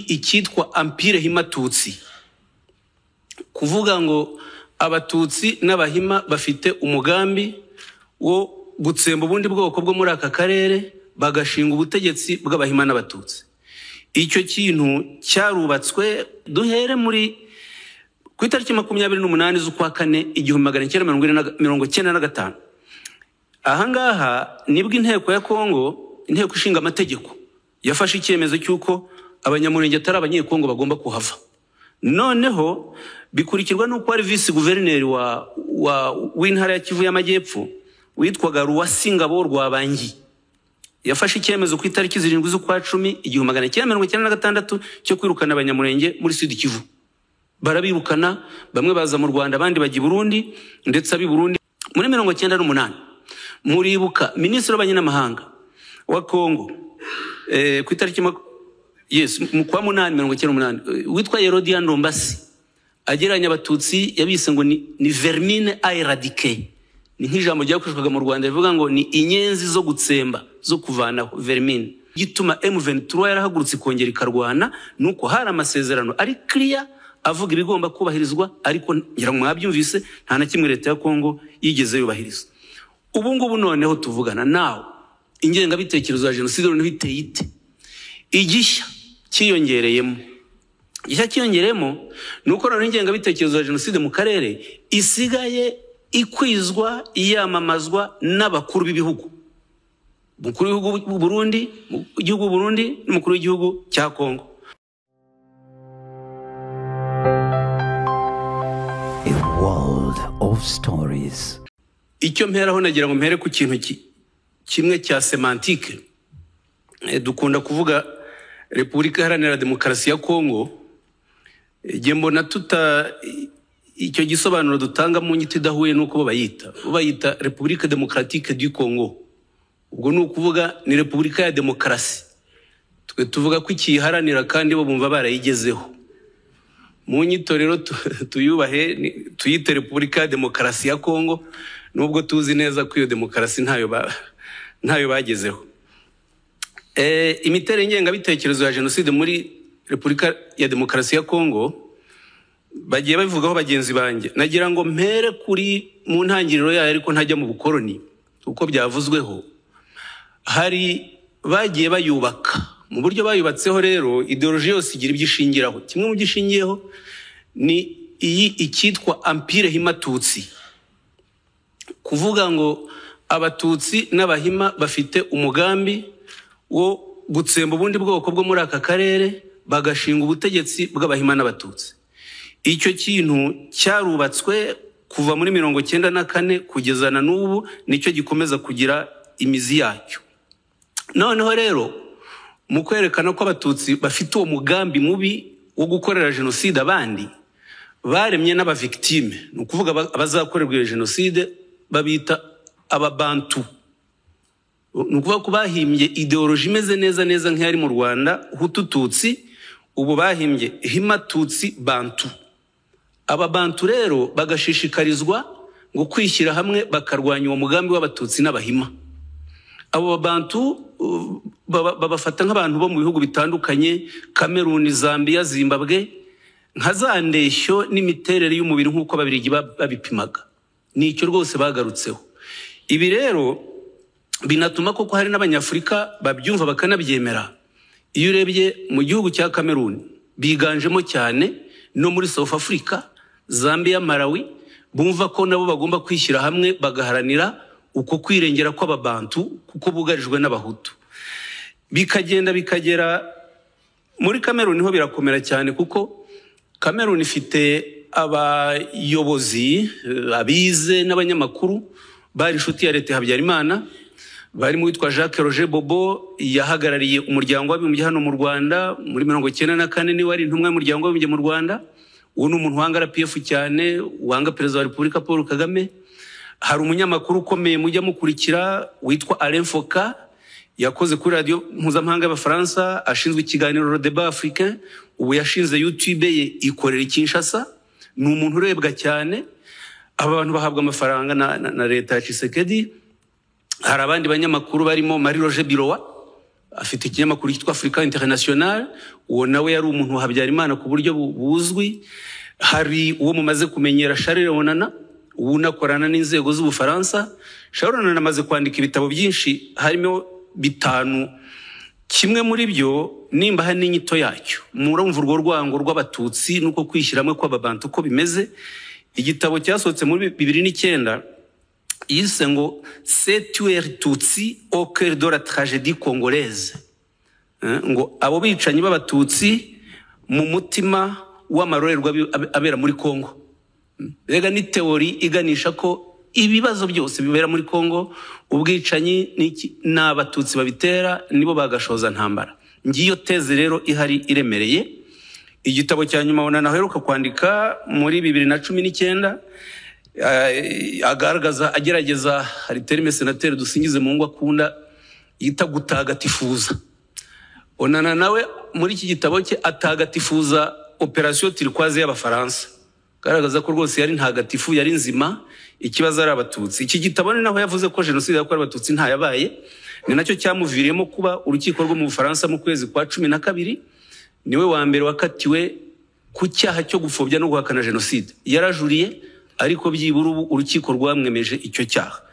Icyitwa Empire Hima-Tutsi, kuvuga ngo Abatutsi n'Abahima bafite umugambi wo gutsemba ubundi bwoko bwo muri aka karere, bagashinga ubutegetsi bw'Abahima n'Abatutsi. Icyo kintu cyarubatswe. Duhere muri ku itariki 28 z'ukwa kane 1995. Ahangaha nibwo inteko ya Kongo, Inteko Ishinga Amategeko, yafashe icyemezo cy'uko Abanyamurenge atari Abanyekongo, bagomba kuhava. Noneho bikurikirwa n'uko wari visi guverineri wa w'intara ya Kivu y'Amajyepfo witwaga Ruwasingabo Rwabangi yafashe icyemezo ku itariki 7 z'ukwa cumi 1996 cyo kwirukana Abanyamurenge muri Sud Kivu. Barabirukana, bamwe baza mu Rwanda, abandi bajya i Burundi, ndetse ab'i Burundi. Muri 98, muribuka minisitiri w'ububanyi n'amahanga wa Kongo, ku itariki yes, mu kwa munani 98, witwa Yerodia Ndombasi, agereranya Abatutsi, yabise ngo ni vermine à éradiquer. Ni nk'ijambo ryakoreshwaga mu Rwanda rivuga ngo ni inyenzi zo gutsemba, zo kuvanaho, vermine. Gituma M23 yarahagurutse ikongera ikarwana nuko hari amasezerano ari clear avuga ibigomba kubahirizwa, ariko ngira ngo mwabyumvise, nta na kimwe leta ya Kongo yigeze yubahiriza. Ubu ngubu noneho tuvugana nawe, ingengabitekerezo ya jenoside noneho iteye ite? Igishya cyiyongereyemo, igishya cyiyongereyemo ni uko noneho ingengabitekerezo ya jenoside mu karere isigaye ikwizwa, iyamamazwa n'abakuru b'ibihugu, umukuru w'igihugu Burundi, igihugu Burundi n'umukuru w'igihugu cya Kongo. A world of stories. Icyo mperaho, nagira ngo mpere ku kintu kimwe cya sémantique. Dukunda kuvuga Repubulika Iharanira Demokarasi ya Kongo. Njye mbona tuta icyo gisobanuro dutanga mu nyito idahuye n'uko bo bayita. Bo bayita République Démocratique du Congo, ubwo ni ukuvuga ni repubulika ya demokarasi. Twe tuvuga ko ikiyiharanira kandi bo bumva barayigezeho. Mu nyito rero tuyubahe, tuyite Repubulika ya Demokarasi ya Kongo, nubwo tuzi neza ko iyo demokarasi ntayo bagezeho. Imiterere y'ingengabitekerezo ya jenoside muri Repubulika ya Demokarasi ya Kongo bagiye babivugaho bagenzi banjye. Nagira ngo mpere kuri mu ntangiriro yayo, ariko ntajya mu bukoroni kuko byavuzweho. Hari bagiye bayubaka mu buryo bayubatseho. Rero idéologie yose igira ibyo ishingiraho. Kimwe mu byo ishingiyeho ni iyi icyitwa Empire Hima-Tutsi, kuvuga ngo Abatutsi n'Abahima bafite umugambi wo gutsemba ubundi bwoko bwo muri aka karere, bagashinga ubutegetsi bw'Abahima n'Abatutsi. Icyo kintu cyarubatswe kuva muri 94 kugeza na n'ubu, nicyo gikomeza kugira imizi yacyo. Noneho rero mu kwerekana ko Abatutsi bafite uwo mugambi mubi wo gukorera jenoside abandi, baremye n'abavictime, ni ukuvuga abazakorerwa iyo jenoside, babita Ababantu. Ni ukuvuga ko bahimbye idéologie imeze neza neza nk'iyari mu Rwanda, Hutu Tutsi. Ubu bahimbye Hima Tutsi Bantu. Aba Bantu rero bagashishikarizwa ngo kwishyira hamwe bakarwanya uwo mugambi w'Abatutsi n'Abahima. Abo Bantu babafata nk'abantu bo mu bihugu bitandukanye, Kameruni, Zambia, Zimbabwe, nka za ndeshyo n'imiterere y'umubiri nk'uko Ababiligi babipimaga. Ni icyo rwose bagarutseho. Ibi rero binatuma koko hari n'Abanyafurika babyumva bakanabyemera. Iyo urebye mu gihugu cya Kameruni biganjemo cyane, no muri South Africa, Zambia, Malawi, bumva ko nabo bagomba kwishyira hamwe bagaharanira uko kwirengera kw'Ababantu kuko bugarijwe n'Abahutu. Bikagenda bikagera muri Kameruni ho birakomera cyane, kuko Kameruni ifite abayobozi, abize n'abanyamakuru bari inshuti ya leta ya Habyarimana, barimo uwitwa Jacques Roger Bobo, yahagarariye Umuryango w'Abibumbye hano mu Rwanda muri 94, niwe wari intumwa y'Umuryango w'Abibumbye mu Rwanda. Uwo ni umuntu wanga RPF cyane, wanga Perezida wa Repubulika Paul Kagame. Hari umunyamakuru ukomeye mujya mukurikira witwa Alain Foka, yakoze kuri Radiyo Mpuzamahanga y'Abafaransa, ashinzwe ikiganiro Le Débat Africain. Ubu yashinze YouTube ye, ikorera i Kinshasa, ni umuntu urebwa cyane. Aba bantu bahabwa amafaranga na leta ya Tshisekedi. Hari abandi banyamakuru barimo Marie Roger Birowa. Afite ikinyamakuru cyitwa Africa International. Uwo nawe yari umuntu wa Habyarimana ku buryo buzwi. Hari uwo mumaze kumenyera, Charles Onana, unakorana n'inzego z'Ubufaransa. Charles Onana amaze kwandika ibitabo byinshi, harimo 5. Kimwe muri byo nimba hari n'inyito yacyo, murumva urwo rwango rw'Abatutsi nuko kwishyira hamwe kw'Ababantu uko bimeze. Igitabo cyasohotse muri 2009 yise ngo "Ces tueurs Tutsi au cœur de la tragédie congolaise", ngo abo bicanyi b'Abatutsi mu mutima w'amarorerwa abera muri Congo. Mbega ni théorie iganisha ko ibibazo byose bibera muri Congo, ubwicanyi ni Abatutsi babitera, nibo bagashoza ntambara. Ngiyo thèse rero ihari iremereye. Igitabo cya nyuma Onana aheruka kwandika muri 2019, agaragaza, agerageza, hari terme senateri Dusingizemungu akunda yita gutagatifuza. Onana nawe muri iki gitabo cye atagatifuza Opération Turquoise y'Abafaransa, agaragaza ko rwose yari ntagatifu, yari nzima, ikibazo ari Abatutsi. Iki gitabo ni naho yavuze ko jenoside yakorewe Abatutsi ntayabaye. Ni nacyo cyamuviriyemo kuba urukiko rwo mu Bufaransa mu kwezi kwa 12, niwe wa mbere wakatiwe ku cyaha cyo gupfobya no guhakana jenoside. Yarajuriye, ariko byibura ubu urukiko rwamwemeje icyo cyaha.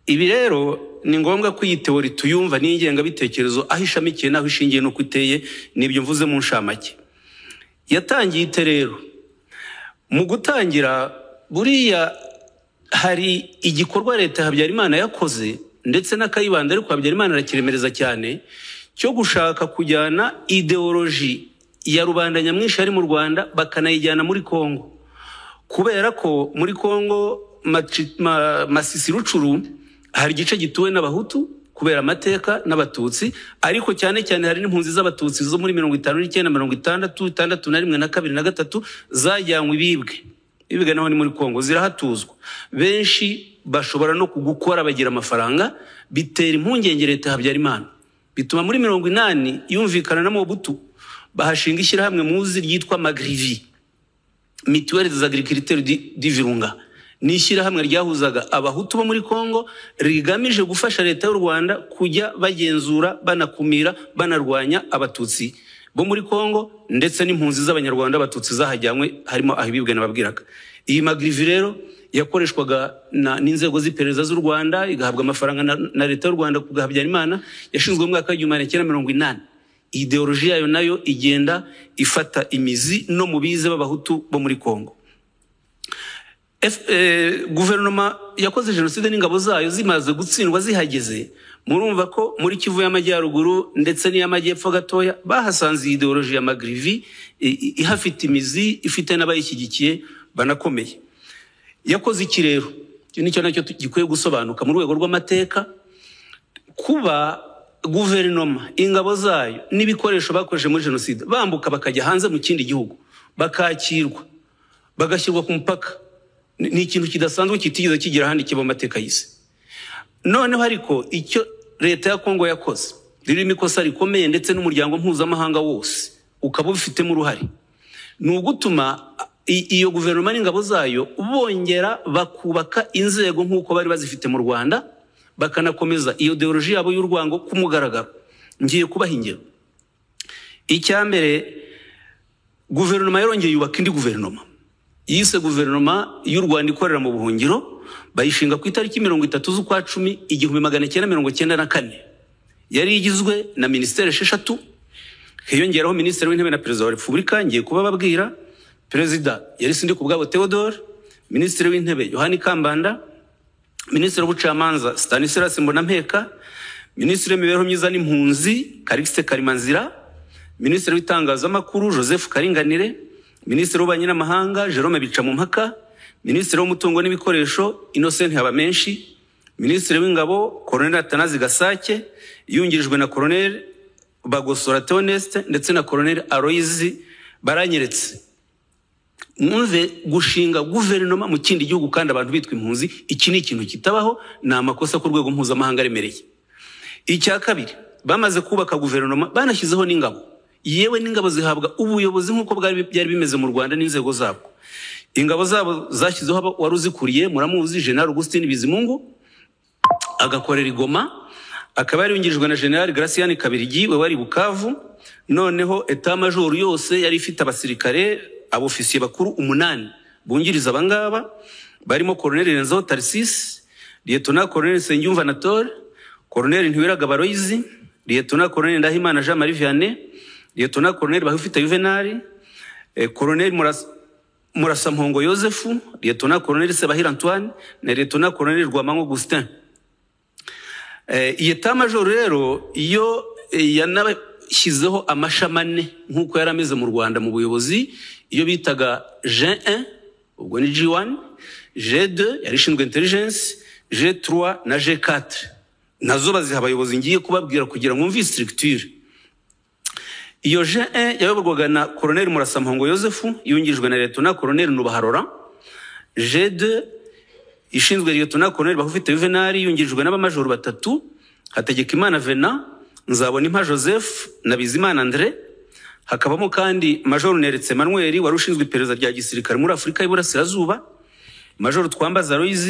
Ibi rero ni ngombwa ko iyi théorie tuyumva n'ingengabitekerezo, aho ishamikiye n'aho ishingiye n'uko iteye. Nibyo mvuze mu nshamake. Yatangiye ite rero? Mu gutangira, buriya hari igikorwa leta ya Habyarimana yakoze ndetse n'Akayibanda, ariko Habyarimana arakiremereza cyane, cyo gushaka kujyana idéologie ya rubanda nyamwinshi yari mu Rwanda bakanayijyana muri Congo, kubera ko muri Congo Masisi, Rucuru, hari igice gituwe n'Abahutu kubera amateka n'Abatutsi, ariko cyane cyane hari n'impunzi z'Abatutsi zo muri 59, 60, 61 na 2 na 3 zajyanywe ibibwe. Ibibwe naho ni muri Congo, zirahatuzwa. Benshi bashobora no kugukora, bagira amafaranga, bitera impungenge leta ya Habyarimana, bituma muri 80 yumvikana na Mobutu, bahashinga ishyirahamwe muzi ryitwa Magrivi, Mutuelle des Agriculteurs du Virunga. Ni ishyirahamwe ryahuzaga Abahutu bo muri Congo, rigamije gufasha leta y'u Rwanda kujya bagenzura, banakumira, banarwanya Abatutsi bo muri Congo ndetse n'impunzi z'Abanyarwanda Abatutsi zahajyanywe, harimo aho ibibwe nababwiraga. Iyi Magrivi rero yakoreshwaga n'inzego z'iperereza z'u Rwanda, igahabwa amafaranga na leta y'u Rwanda ku bwa Habyarimana. Yashinzwe mu mwaka wa 1980. Idéologie yayo nayo igenda ifata imizi no mu bize b'Abahutu bo muri Congo. Guverinoma yakoze jenoside n'ingabo zayo zimaze gutsindwa zihageze, murumva ko muri Kivu y'Amajyaruguru ndetse n'iy'Amajyepfo gatoya bahasanze iyi idéologie ya Magrivi ihafite imizi, ifite n'abayishyigikiye banakomeye. Yakoze iki rero? Iki nicyo nacyo gikwiye gusobanuka mu rwego rw'amateka. Kuba guverinoma, ingabo zayo n'ibikoresho bakoresheje muri jenoside bambuka bakajya hanze mu kindi gihugu, bakakirwa, bagashyirwa ku mupaka, ni ikintu kidasanzwe kitigeze kigira ahandi kiba mu mateka y'isi. Noneho ariko icyo leta ya Kongo yakoze ririmo ikosa rikomeye, ndetse n'umuryango mpuzamahanga wose ukaba ubifitemo uruhare, ni ugutuma iyo guverinoma n'ingabo zayo bongera bakubaka inzego nk'uko bari bazifite mu Rwanda, bakanakomeza iyo idéologie yabo y'urwango ku mugaragaro. Ngiye kubaha ingero. Icya mbere, guverinoma yarongeye yubaka indi guverinoma yise guverinoma y'u Rwanda ikorera mu buhungiro, bayishinga ku itariki 30 z'ukwa 10 1994. Yari igizwe na minisiteri 6, hiyongeraho minisitiri w'intebe na perezida wa repubulika. Ngiye kubababwira. Perezida yari Sindikubwabo Theodore, minisitiri w'intebe Yohani Kambanda, minisitiri w'ubucamanza Stanislas Mbonampeka, minisitiri w'imibereho myiza n'impunzi Callixte Karimanzira, minisitiri w'itangazamakuru Joseph Karinganire, minisitiri w'ububanyi n'amahanga Jerome Bicamumpaka, minisitiri w'umutungo n'ibikoresho Innocent Habamenshi, minisitiri w'ingabo Colonel Atanazi Gasake yungirijwe na Colonel Bagosora Theoneste ndetse na Colonel Aloys Baranyeretse. Mwumve, gushinga guverinoma mu kindi gihugu kandi abantu bitwa impunzi, iki ni ikintu kitabaho, ni amakosa ku rwego mpuzamahanga aremereye. Icya kabiri, bamaze kubaka guverinoma, banashyizeho n'ingabo, yewe n'ingabo zihabwa ubuyobozi nk'uko byari bimeze mu Rwanda n'inzego zabwo. Ingabo zabo zashyizeho wari uzikuriye, muramuzi, General Augustin Bizimungu, agakorera i Goma. Akaba yari yungirijwe na General Gracian Kabirigi, we wari Bukavu. Noneho état major yose yari ifite abasirikare, abofisiye bakuru umunani bungiriza abangaba, barimo Colonel Renzo Tarsis, Lieutenant Colonel Nsengiyumva Anatole, Colonel Ntiwiragaba Aloys, Lieutenant Colonel Ndahimana Jean Marie Vianney, Lieutenant Colonel Bahufite Juvenal, Colonel Murasampongo Yosefu, Lieutenant Colonel Sebahira Antoine na Lieutenant Colonel Rwamango Augustin. Iyi état major rero iyo yanabashyizeho amashami ane nk'uko yari ameze mu Rwanda mu buyobozi, iyo bitaga G1, ubwo ni G1, G2 yari ishinzwe intelligence, G3 na G4, nazo baziha abayobozi ngiye kubabwira kugira ngo mwumve structure. Iyo G1 yayoborwaga na Colonel Murasampongo Yosefu, yungirijwe na Lieutenant Colonel Nubaharora. G2 ishinzwe Lieutenant Colonel Bahufite Juvenal, yungirijwe n'abamajoro batatu, Hategekimana Vena, Nzabonimpa Joseph na Bizimana Andre. Hakabamo kandi Major Neretse Emmanuel wari ushinzwe iperereza rya gisirikare muri Afurika y'Iburasirazuba, Major Twambaza Aloys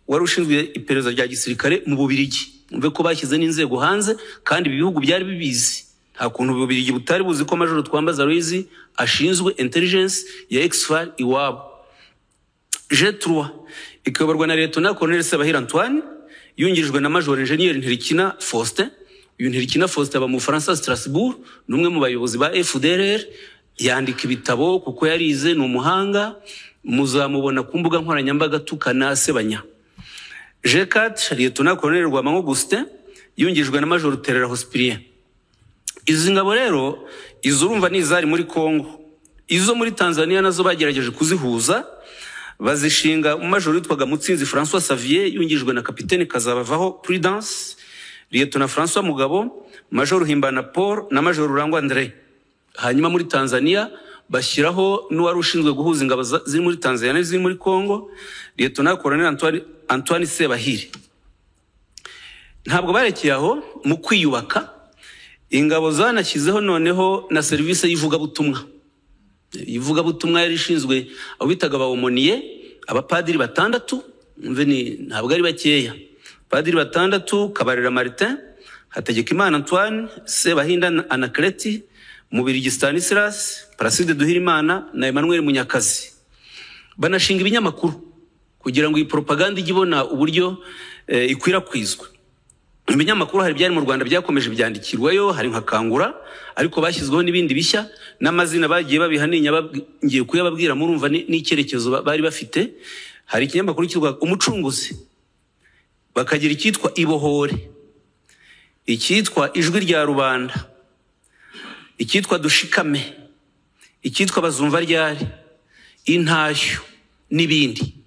wari ushinzwe iperereza rya gisirikare mu Bubirigi. Umve ko bashyize n'inzego hanze, kandi ibi bihugu byari bibizi. Nta kuntu Ububirigi butari buzi ko Major Twambaza Aloys ashinzwe intelligence ya Ex-FAR iwabo. G3 ikayoborwa na Lieutenant Colonel Sebahira Antoine, yungirijwe na Major Engineer Ntirikina Faustin. Uyu Ntirikina Faustin aba mu Bufaransa, Strasbourg, ni umwe mu bayobozi ba FDLR, yandika ibitabo kuko yarize, ni umuhanga, muzamubona ku mbuga nkoranyambaga tukana asebanya. G4, Lieutenant Colonel Rwamango Augustin, yungirijwe na Major Terera Hospirien. Izi ngabo rero, izo urumva ni izari muri Congo. Izo muri Tanzania nazo bagerageje kuzihuza, bazishinga umajoro witwaga Mutsinzi François Xavier, yungirijwe na Kapiteni Kazabavaho Prudence, Lieutenant François Mugabo, Major Himbana Paul na Major Rurangwa André. Hanyuma muri Tanzania bashyiraho n'uwari ushinzwe guhuza ingabo ziri muri Tanzania n'iziri muri Congo, Lieutenant Colonel Antoine Sebahiri. Ntabwo barekeye aho mu kwiyubaka, ingabo zanashyizeho noneho na serivisi y'ivugabutumwa. Ivugabutumwa yari ishinzwe abo bitaga ba aumôniers, abapadiri batandatu, umve ni ntabwo ari bakeya. Padiri batandatu: Kabarira Martin, Hategekimana Antoine, Sebahinda Anacleti, Mubirigi Stanislas, Placide Duhirimana na Emmanuel Munyakazi. Banashinga ibinyamakuru kugira ngo iyi propaganda ijye ibona uburyo ikwirakwizwa. Ibinyamakuru hari ibyari mu Rwanda byakomeje byandikirwayo, hari nka Kangura, ariko bashyizweho n'ibindi bishya n'amazina bagiye babiha, ngiye kuyababwira murumva n'icyerekezo bari bafite. Hari ikinyamakuru cyitwa Umucunguzi, bakagira icyitwa Ibohore, icyitwa Ijwi rya Rubanda, icyitwa Dushikame, icyitwa Bazumva Ryari, Intashyo n'ibindi.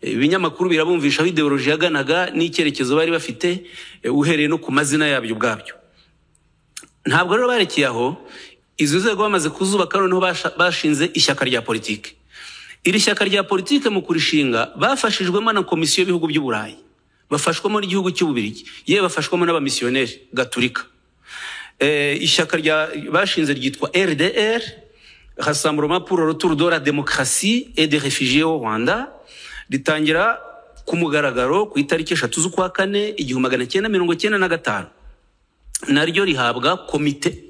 Ibinyamakuru birabumvisha aho idéologie yaganaga n'icyerekezo bari bafite, uhereye no ku mazina yabyo ubwabyo. Ntabwo rero barekeye aho, izo nzego bamaze kuzubaka noneho bashinze ishyaka rya politike. Iri shyaka rya politike mu kurishinga bafashijwemo na Komisiyo y'ibihugu by'u Burayi, bafashwamo n'igihugu cy'Ububirigi, yewe bafashwamo n'abamisiyoneri gaturika. Ishyaka rya bashinze ryitwa RDR, Rassemblement pour le retour de la démocratie et des réfugiés au Rwanda, ritangira ku mugaragaro ku itariki 3 z'ukwa kane 1995. Naryo rihabwa komite.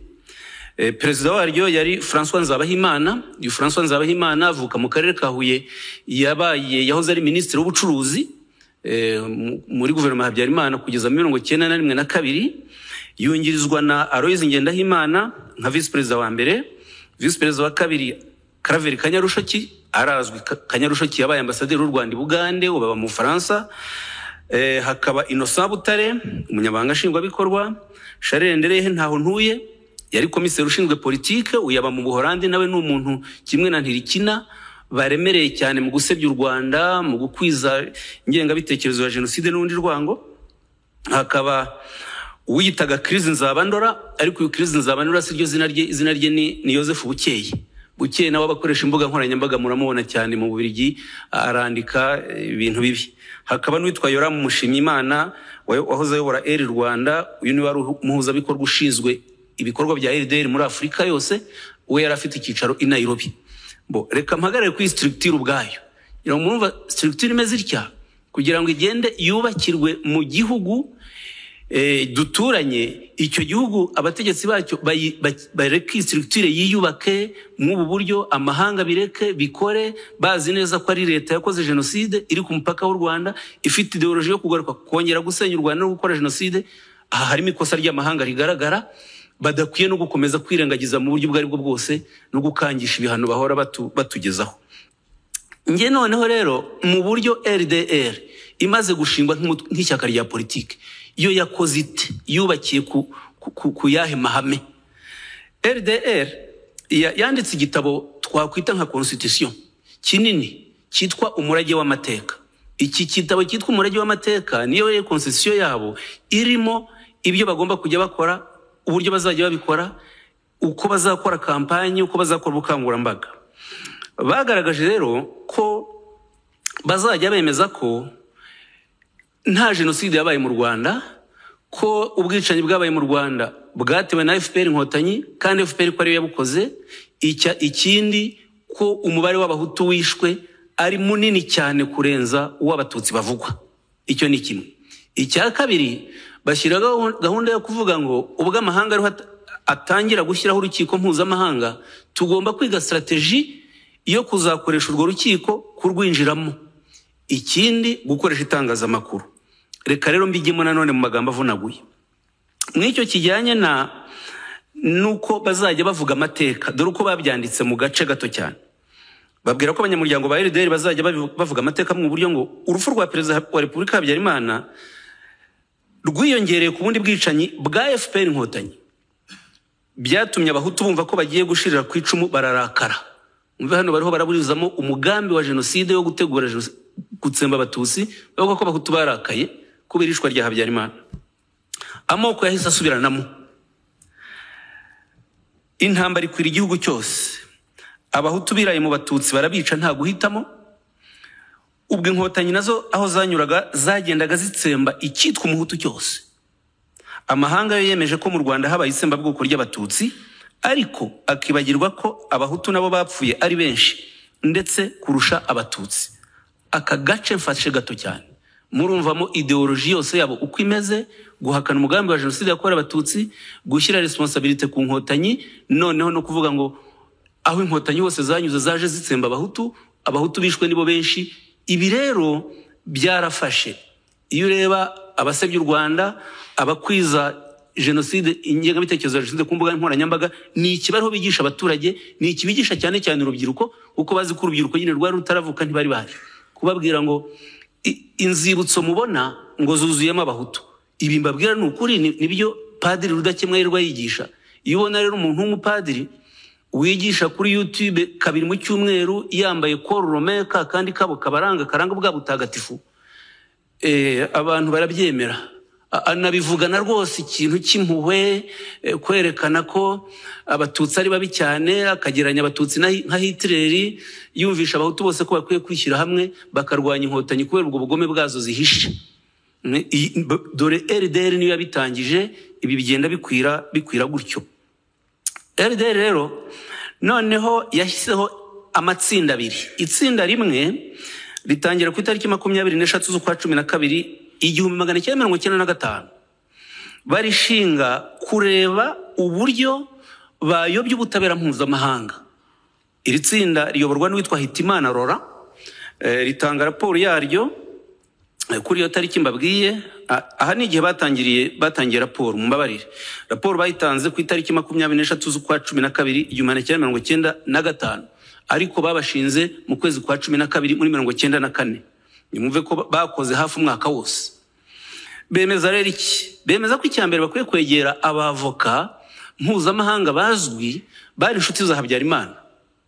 Perezida waryo yari François Nzabahimana. Uyu François Nzabahimana avuka mu karere ka Huye, yabaye yahoze ari minisitiri w'ubucuruzi muri guverinoma ya Habyarimana kugeza muri 91 na kabiri, yungirizwa na Aloys Ngendahimana nka visi perezida wa mbere, visi perezida wa kabiri Claver Kanyarushoki, arazwi. Kanyarushoki yabaye ambasaderi w'u Rwanda i Bugande, ubu aba mu Bufaransa. Hakaba Innocent Butare, umunyamabanga nshingwabikorwa, Charles Nderehe Ntaho Ntuye yari komiseri ushinzwe politike, uyaba mu Buholandi, nawe ni umuntu kimwe na Ntirikina baremereye cyane mu gusebya u Rwanda, mu gukwiza ingengabitekerezo ya jenoside n'urundi rwango. Hakaba uwiyitaga Chris Nzabandora, ariko uyu Chris Nzabandora si ryo zina rye, izina rye ni Joseph Bukeye. Bukeye nawe abakoresha imbuga nkoranyambaga muramubona cyane mu Bubiligi, arandika ibintu bibi. Hakaba n'uwitwa Yoramu Mushimiyimana wahoze ayobora Air Rwanda, uyu niwe wari umuhuzabikorwa ushinzwe ibikorwa bya RDR muri Afurika yose, we yari afite icyicaro i Nairobi. Bo reka mpagarare kuri structure ubwayo. Ngira ngo murumva structure imeze itya kugira ngo igende yubakirwe mu gihugu. Duturanye icyo gihugu, abategetsi bacyo bareke structure yiyubake mw'ubu buryo, amahanga bireke bikore, bazi neza ko ari leta yakoze jenoside iri ku mupaka w'u Rwanda, ifite idéologie yo kugaruka kongera gusenya u Rwanda no gukora jenoside. Aha harimo ikosa ry'amahanga rigaragara, badakwiye no gukomeza kwirengagiza mu buryo ubwo aribwo bwose no gukangisha ibihano bahora batugezaho. Njye noneho rero, mu buryo RDR imaze gushingwa nk'ishyaka rya politiki, yo yakoze ite? Yubakiye ku yahe mahame? RDR yanditse igitabo twakwita nka constitution kinini cyitwa Umurage w'Amateka. Iki gitabo cyitwa Umurage w'Amateka niyo rero constitution yabo, irimo ibyo bagomba kujya bakora, uburyo bazajya babikora, uko bazakora kampanye, uko bazakora ubukangurambaga. Bagaragaje rero ko bazajya bemeza ko nta jenoside yabaye mu Rwanda, ko ubwicanyi bwabaye mu Rwanda bwatewe na FPR Inkotanyi, kandi FPR ko ariyo yabukoze. Ikindi, ko umubare w'Abahutu wishwe ari munini cyane kurenza uw'Abatutsi bavugwa. Icyo ni kimwe. Icya kabiri, bashyira gahunda yo kuvuga ngo ubwo amahanga ariho atangira gushyiraho urukiko mpuzamahanga, tugomba kwiga stratégie yo kuzakoresha urwo rukiko kurwinjiramo. Ikindi, gukoresha itangazamakuru. Reka rero mbigemo nanone mu magambo avunaguye. Mw'icyo kijyanye na nuko bazajya bavuga amateka, dore uko babyanditse mu gace gato cyane. Babwira ko abanyamuryango ba RDR bazajya bavuga amateka mu buryo ngo urupfu rwa Perezida wa Repubulika Habyarimana rwiyongereye ku bundi bwicanyi bwa FPR Inkotanyi, byatumye Abahutu bumva ko bagiye gushirira ku icumu, bararakara. Umve, hano bariho baraburizamo umugambi wa jenoside yo gutegura gutsemba Abatutsi, bavuga ko Abahutu barakaye kubera ishwa rya Habyarimana. Amoko yahise asubiranamo, intambara ikwira igihugu cyose, Abahutu biraye mu Batutsi, barabica nta guhitamo. Ubwo Inkotanyi nazo aho zanyuraga zagendaga zitsemba icyitwa Umuhutu cyose. Amahanga yo yemeje ko mu Rwanda habaye itsembabwoko ry'Abatutsi, ariko akibagirwa ko Abahutu nabo bapfuye ari benshi ndetse kurusha Abatutsi. Aka gace mfashe gato cyane, murumvamo idéologie yose yabo uko imeze: guhakana umugambi wa jenoside yakorewe Abatutsi, gushyira responsabilité ku Nkotanyi, noneho no kuvuga ngo aho Inkotanyi hose zanyuze zaje zitsemba Abahutu, Abahutu bishwe nibo benshi. Ibi rero byarafashe. Iyo ureba abasebya u Rwanda, abakwiza jenoside, ingengabitekerezo ya jenoside ku mbuga nkoranyambaga, ni ikibariho bigisha abaturage, ni ikibigisha cyane cyane urubyiruko, kuko bazi ko urubyiruko nyine rwari rutaravuka, ntibari bahari. Kubabwira ngo inzibutso mubona ngo zuzuyemo Abahutu. Ibi mbabwira ni ukuri, nibyo Padiri Rudakemwa yirirwa yigisha. Iyo ubona rero umuntu w'umupadiri wigisha kuri YouTube kabiri mu cyumweru, yambaye col romain kandi kabo kabaranga, karanga bwa butagatifu, abantu barabyemera. Anabivugana rwose ikintu cy'impuhwe, kwerekana ko Abatutsi ari babi cyane, akagereranya Abatutsi nka Hitler, yumvisha Abahutu bose ko bakwiye kwishyira hamwe bakarwanya Inkotanyi kubera ubwo bugome bwazo zihishe. Dore RDR niyo yabitangije ibi, bigenda bikwira bikwira gutyo. RDR rero noneho yashyizeho amatsinda abiri. Itsinda rimwe ritangira ku itariki 23 z'ukwa 12 1995, barishinga kureba uburyo bayobya ubutabera mpuzamahanga. Iri tsinda riyoborwa n'uwitwa Hitimana Rora, ritanga raporo yaryo kuri iyo tariki mbabwiye. Aha ni igihe batangiriye, batangiye raporo, mumbabarire. Raporo bayitanze ku itariki 23 z'ukwa 12 1995, ariko babashinze mu kwezi kwa 12 muri 94. Nimwumve ko bakoze hafi umwaka wose. Bemeza rero iki? Bemeza ko icya mbere bakwiye kwegera abavoka mpuzamahanga bazwi bari inshuti za Habyarimana,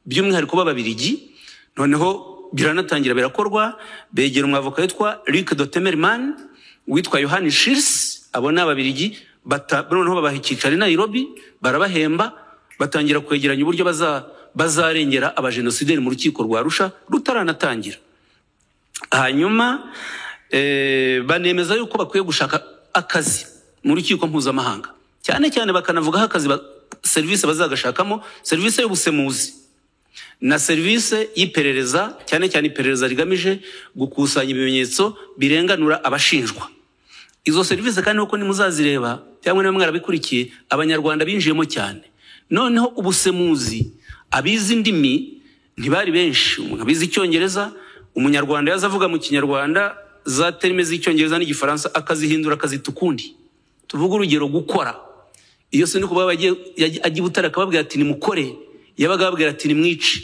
by'umwihariko b'Ababirigi. Noneho biranatangira birakorwa, begera umwavoka witwa Luc de Temmerman, witwa Yohani Schirs. Abo ni Ababirigi. Noneho babaha icyicaro i Nairobi, barabahemba, batangira kwegeranya uburyo bazarengera abajenosideri mu rukiko rwa Arusha rutaranatangira. Hanyuma banemeza yuko bakwiye gushaka akazi mu rukiko mpuzamahanga, cyane cyane bakanavugaho akazi serivisi bazagashakamo, serivisi y'ubusemuzi na serivisi y'iperereza, cyane cyane iperereza rigamije gukusanya ibimenyetso birenganura abashinjwa. Izo serivisi kandi uko nimuzazireba cyangwa niba mwarabikurikiye, Abanyarwanda binjiyemo cyane. Noneho ubusemuzi, abizi indimi ntibari benshi. Umuntu abizi Icyongereza, Umunyarwanda yaza avuga mu Kinyarwanda za termes z'Icyongereza n'Igifaransa akazihindura akazita ukundi. Tuvuge urugero, gukora. Iyo Sindikubwabo ajya i Butare akababwira ati nimukore, yabaga ababwira ati nimwice.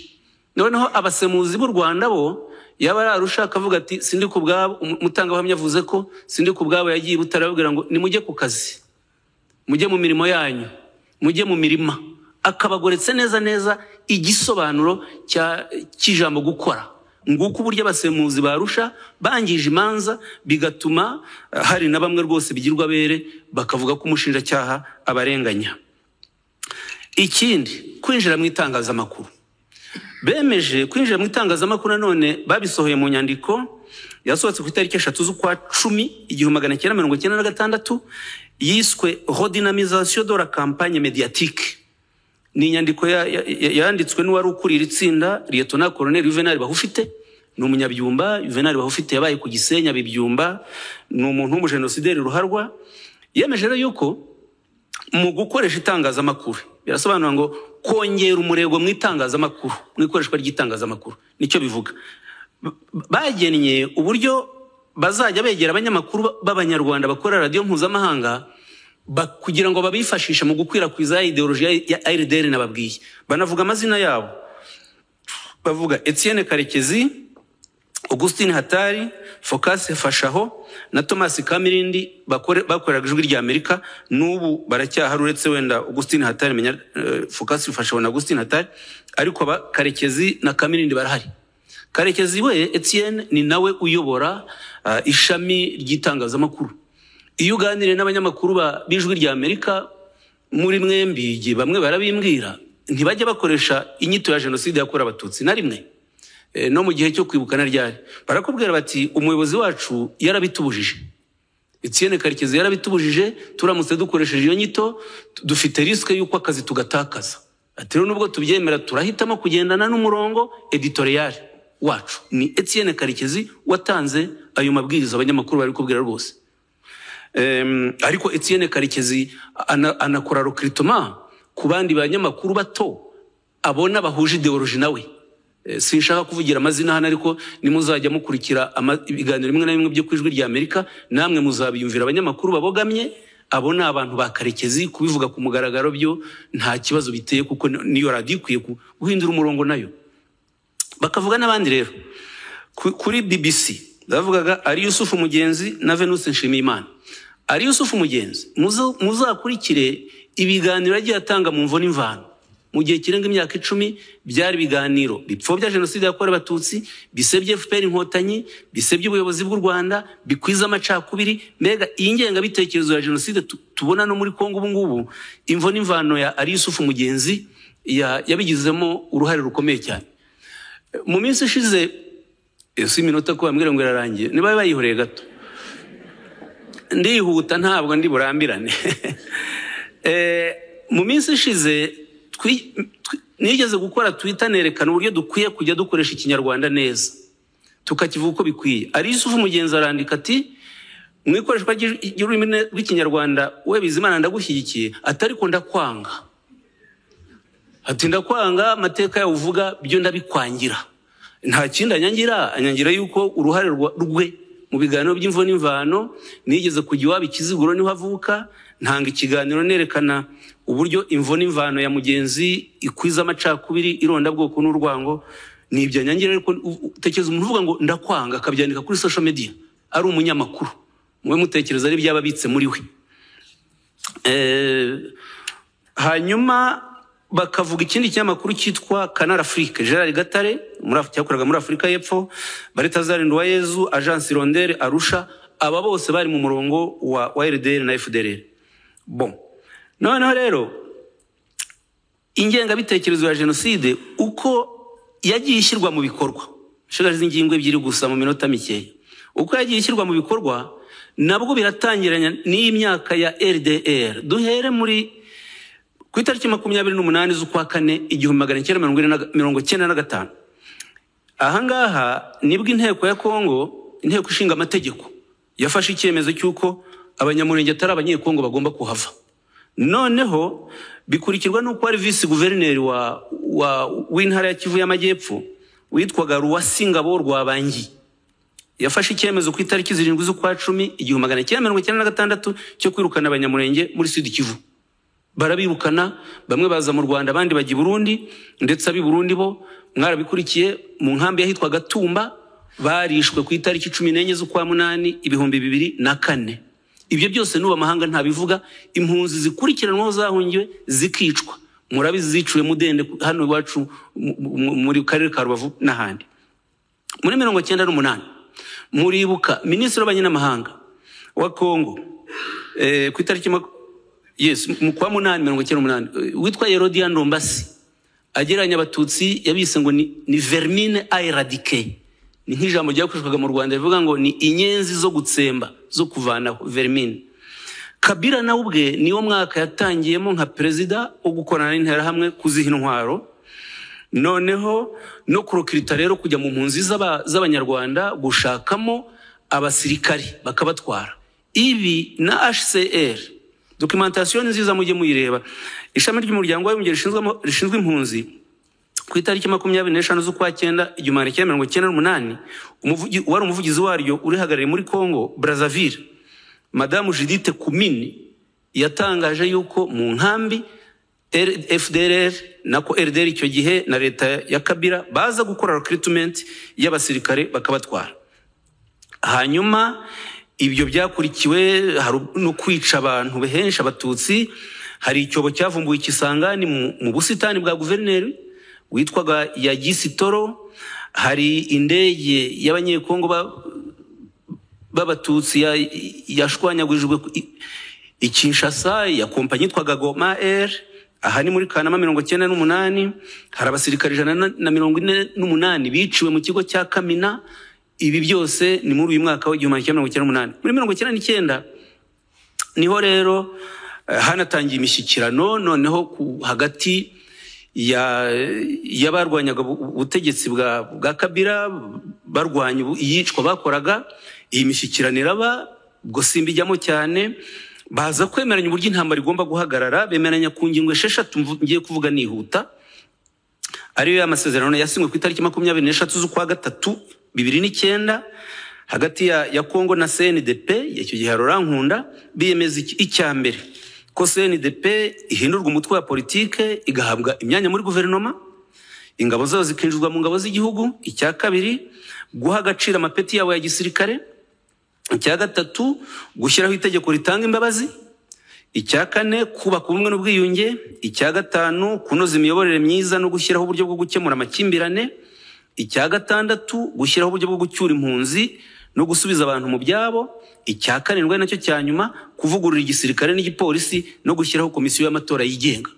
Noneho abasemuzi b'u Rwanda bo yaba ari Arusha akavuga ati Sindikubwabo, umutangabuhamya avuze ko Sindikubwabo yagiye i Butare ababwira ngo nimujye ku kazi, mujye mu mirimo yanyu, mujye mu mirima, akabagoretse neza neza igisobanuro cy'ijambo gukora. Nguko uburyo abasemuzi barusha bangije imanza, bigatuma hari na bamwe rwose bigirwa bere bakavuga ko umushinjacyaha abarenganya. Ikindi, kwinjira mu itangazamakuru. Bemeje kwinjira mu itangazamakuru, nanone babisohoye mu nyandiko yasohotse ku itariki 3 z'ukwa 10 1996, yiswe Redynamisation de la campagne médiatique. Ni inyandiko yanditswe n'uwari ukuriye itsinda, Lieutenant Colonel Juvenal Bahufite. Ni umunyabyumba. Juvenal Bahufite yabaye ku Gisenyi, abibyumba, ni umuntu w'umujenosideri ruharwa. Yemeje rero yuko mu gukoresha itangazamakuru, birasobanura ngo kongera umurego mu itangazamakuru, mu ikoreshwa ry'itangazamakuru, nicyo bivuga. Bagennye uburyo bazajya begera abanyamakuru b'Abanyarwanda bakora radiyo mpuzamahanga kugira ngo babifashishe mu gukwirakwiza ya idéologie ya RDR nababwiye. Banavuga amazina yabo, bavuga Etienne Karekezi, Augustin Hatari, Focas Fashaho na Thomas Kamirindi, bakoreraga Ijwi rya Amerika. N'ubu baracyahari, uretse wenda Augustin Hatari, menya Focas Fashaho na Augustin Hatari, ariko ba Karekezi na Kamirindi barahari. Karekezi we Etienne ni nawe uyobora ishami ry'itangazamakuru. Iyo uganiriye n'abanyamakuru b'Ijwi rya Amerika muri mwembi, igihe bamwe barabimbwira, ntibajya bakoresha inyito ya jenoside yakorewe Abatutsi na rimwe. No mu gihe cyo kwibuka na ryari, barakubwira bati umuyobozi wacu yarabitubujije, Etienne Karekezi yarabitubujije, turamutse dukoresheje iyo nyito dufite risque y'uko akazi tugatakaza. Ati rero nubwo tubyemera, turahitamo kugendana n'umurongo éditorial wacu. Ni Etienne Karekezi watanze ayo mabwiriza, abanyamakuru bari kubwira rwose. Ariko Etienne Karekezi anakora recrutement ku bandi banyamakuru bato abona bahuje idéologie nawe. Sinshaka kuvugira amazina hano, ariko nimuzajya mukurikira ibiganiro bimwe na bimwe byo ku Ijwi rya Amerika, namwe muzabiyumvira, abanyamakuru babogamye. Abo ni abantu ba Karekezi. Kubivuga ku mugaragaro byo nta kibazo biteye, kuko niyo radiyo ikwiye guhindura umurongo nayo. Bakavuga n'abandi rero. Kuri BBC bavugaga ari Yusufu Mugenzi na Venuste Nshimiyimana. Ari Yusufu Mugenzi, muzakurikire ibiganiro yagiye atanga mu Mvo n'Imvano mu gihe kirenga imyaka 10, byari ibiganiro bipfobya jenoside yakorewe Abatutsi, bisebye FPR Inkotanyi, bisebye ubuyobozi bw'u Rwanda, bikwiza amacakubiri. Mbega iyi ngengabitekerezo ya jenoside tubona no muri Kongo ubu ngubu, imvo n'imvano ya ari Yusufu Mugenzi yabigizemo uruhare rukomeye cyane. Mu minsi ishize, si iminota ko bambwira ngo irarangiye, niba bayihoreye gato, ndihuta, ntabwo ndi burambirane. Mu minsi ishize nigeze gukora Twitter nerekana uburyo dukwiye kujya dukoresha Ikinyarwanda neza, tukakivuga uko bikwiye. Ari Yusufu Mugenzi arandika ati mu ikoreshwa ry'ururimi rw'Ikinyarwanda, we Bizimana ndagushyigikiye, ati ariko ndakwanga, ati ndakwanga, amateka yawe uvuga byo ndabikwangira. Nta kindi anyangira, anyangira yuko uruhare rwe mu biganiro by'Imvo n'Imvano. Nigeze kujya iwabo Ikiziguro, niho avuka, ntanga ikiganiro nerekana uburyo imvo n'imvano ya Mugenzi ikwiza amacakubiri, irondabwoko n'urwango. Ni ibyo anyangira, ariko tekereza umuntu uvuga ngo ndakwanga, akabyandika kuri social media ari umunyamakuru, mube mutekereza ari byaba abitse muri we. Hanyuma bakavuga ikindi kinyamakuru cyitwa Canal Afrique, Gerard Gatare cyakoraga muri Afurika y'Epfo, Balthazar Nduwayezu, Agence Hirondelle Arusha. Aba bose bari mu murongo wa RDR na FDLR. Bon, noneho rero ingengabitekerezo ya jenoside uko yagiye ishyirwa mu bikorwa, nshigaje ingingo ebyiri gusa mu minota mikeya. Uko yagiye ishyirwa mu bikorwa nabwo biratangiranya n'iyi myaka ya RDR. Duhere muri ku itariki 28 z'ukwa kane 1995. Ahangaha nibwo inteko ya Kongo, inteko ishinga amategeko, yafashe icyemezo cy'uko Abanyamurenge atari Abanyekongo bagomba kuhava. Noneho bikurikirwa n'uko ari visi guverineri w'intara ya Kivu y'Amajyepfo witwaga Ruwasingabo Rwabangi yafashe icyemezo ku itariki 7 z'ukwa 10 1996 cyo kwirukana Abanyamurenge muri Sud Kivu. Barabirukana, bamwe baza mu Rwanda, abandi bajya i Burundi, ndetse ab'i Burundi bo mwarabikurikiye mu nkambi yahitwaga Tumba barishwe ku itariki 14 z'ukwa 8 2004. Ibyo byose n'ubu amahanga ntabivuga. Impunzi zikurikiranwaho zahungiwe zikicwa, murabizi, ziciwe Mudende hano iwacu muri karere ka Rubavu n'ahandi. Muri 98 muribuka minisitiri w'ububanyi n'amahanga wa Kongo ku itariki yes, mu kwa 8 98 witwa Yerodia Ndombasi agereranya Abatutsi yabise ngo ni vermine à éradiquer. Ni nk'ijambo ryakoreshwaga mu Rwanda rivuga ngo ni inyenzi zo gutsemba, zo kuvanaho, vermine. Kabila nawe ubwe niwo mwaka yatangiyemo nka perezida wo gukorana n'Interahamwe kuziha intwaro, noneho no kurokirita rero kujya mu mpunzi z'Abanyarwanda gushakamo abasirikari bakabatwara. Ibi na HCR documentation nziza mujye muyireba, ishami ry'umuryango w'abibumbye rishinzwe impunzi, ku itariki 25 z'ukwa 9 1998, wari umuvugizi waryo urihagarariye muri Congo Brazzaville, Madamu Judith Kumini, yatangaje yuko mu nkambi FDLR nako RDR icyo gihe na leta ya Kabila baza gukora recruitment y'abasirikare bakabatwara. Hanyuma ibyo byakurikiwe no kwica abantu benshi Abatutsi. Hari icyobo cyavumbuwe Kisangani mu busitani bwa guverineri witwaga Yagisitoro. Hari indege y'Abanyekongo b'Abatutsi yashwanyagurijwe i Kinshasa ya kompanyi yitwaga Goma Air. Aha ni muri Kanama 98. Hari abasirikare 148 biciwe mu kigo cya Kamina. Ibi byose ni muri uyu mwaka wa 1998. Muri 1999 niho rero hanatangiye imishyikirano noneho hagati y'abarwanyaga ubutegetsi bwa Kabila, barwanya iyicwa bakoraga. Iyi mishyikirano iraba, ubwo simbijyamo cyane. Baza kwemeranya uburyo intambara igomba guhagarara, bemeranya ku ngingo 6 ngiye kuvuga nihuta, ariyo y'amasezerano yasinywe ku itariki 23 z'ukwa 3 2009 hagati ya Kongo na CNDP icyo gihe Laurent Nkunda. Biyemeza icya mbere ko CNDP ihindurwa umutwe wa politike igahabwa imyanya muri guverinoma, ingabo zayo zikinjizwa mu ngabo z'igihugu. Icya kabiri, guha agaciro amapeti yabo ya gisirikare. Icya gatatu, gushyiraho itegeko ritanga imbabazi. Icya kane, kubaka ubumwe n'ubwiyunge. Icya gatanu, kunoza imiyoborere myiza no gushyiraho uburyo bwo gukemura amakimbirane. Icya gatandatu, gushyiraho uburyo bwo gucyura impunzi no gusubiza abantu mu byabo. Icya karindwi nacyo cya nyuma, kuvugurura igisirikare n'igipolisi no gushyiraho komisiyo y'amatora yigenga.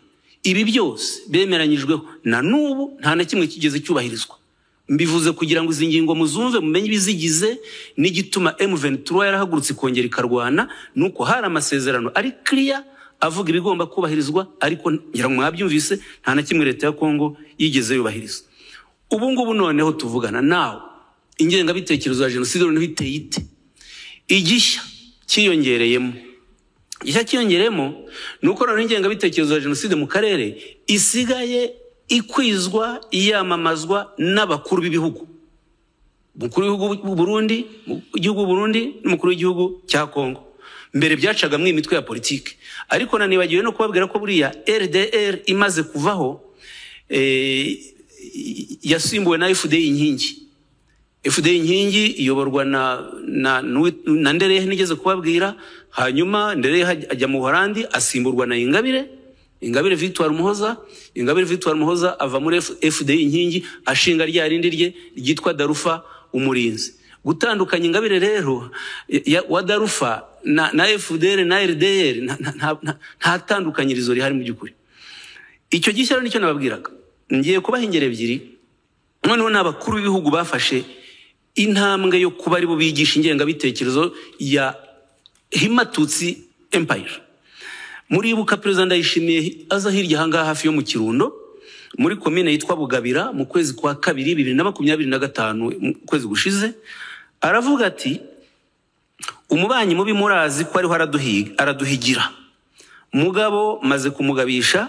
Ibi byose bemeranyijweho, na n'ubu nta na kimwe kigeze cyubahirizwa. Mbivuze kugira ngo izi ngingo muzumve, mumenye ibizigize n'igituma M23 yarahagurutse ikongera ikarwana, nuko hari amasezerano ari clear avuga ibigomba kubahirizwa, ariko ngira ngo mwabyumvise nta na kimwe leta ya Kongo yigeze yubahiriza. Ubu ngubu noneho tuvugana nawe, ingengabitekerezo ya jenoside noneho iteye ite? Igishya cyiyongereyemo, igishya cyiyongereyemo ni uko noneho ingengabitekerezo ya jenoside mu karere isigaye ikwizwa, iyamamazwa n'abakuru b'ibihugu, umukuru w'igihugu Burundi, igihugu Burundi n'umukuru w'igihugu cya Kongo. Mbere byacaga mu imitwe ya politike, ariko nanibagiwe no kubabwira ko buriya RDR imaze kuvaho yasimbuwe na FDI Inkingi. FDI Inkingi iyoborwa na Nderehe nigeze kubabwira. Hanyuma Nderehe ajya mu Buholandi asimburwa na Ingabire Victoire Muhoza. Ingabire Victoire Muhoza ava muri FDI Inkingi ashinga rya rindi rye ryitwa Darufa Umurinzi. Gutandukanya Ingabire rero wa Darufa na FDR na RDR nta tandukanyirizo rihari mu by'ukuri. Icyo gishya nicyo nababwiraga. Ngiye kubaha ingero ebyiri. Noneho n'abakuru b'ibihugu bafashe intambwe yo kuba aribo bigisha ingengabitekerezo ya Himatutsi Empire. Muribuka Perezida Ndayishimiye aza hirya ahangaha hafi yo mu Kirundo muri komine yitwa Bugabira mu kwezi kwa 2 2025, mu kwezi gushize, aravuga ati Umubanyi mubi murazi ko ariho araduhigira. Mugabo maze kumugabisha,